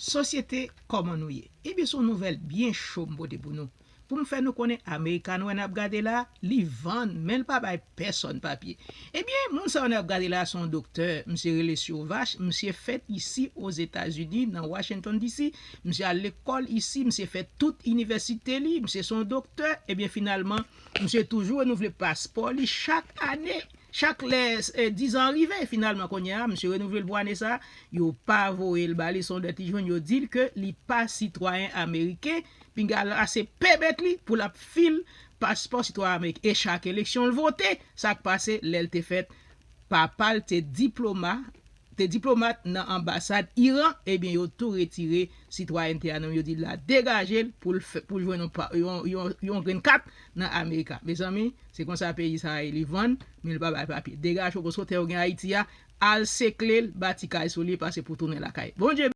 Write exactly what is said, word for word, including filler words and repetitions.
Sosyete, kòman nou ye? Ebyen, se yon nouvèl byen cho m pote pou nou. Pou m fè nou konnen, American wè n ap gade la, li vann, men l pa bay pèsonn papye. Ebyen, moun sa yo n ap gade la, se yon doktè, misye rele Sauvage, misye fèt isi Ozetazini, nan Washington D C, misye al lekòl isi, misye fè tout inivèsite li, misye se yon doktè, ebyen, finalman, misye toujou renouvle paspò li chak ane. Chak lè eh, dizan rive, finalman, kounye a, misye renouvle l pou ane sa, yo pa voye l ba li, se yon dèt li jwenn, yo di l ke li pa sitwayen ameriken, pinga l ase pèmèt li pou l ap fil paspò sitwayen ameriken. E chak eleksyon l vote, sa k pase lè l te fèt, papa l te diploma, te diplomat nan anbasad Iran, ebyen yo tou retire sitwayènte a nan men l, yo di l la degaje l pou l fè, pou l jwenn yon, pa- yon, yon, yon green card nan Amerika. Mezanmi, se konsa peyi sa a ye, li vann, men li pa bay papye. Degaje w, paske tè w gen Ayiti a, al sekle l, bati kay sou li, pase pou tounen lakay. Bondye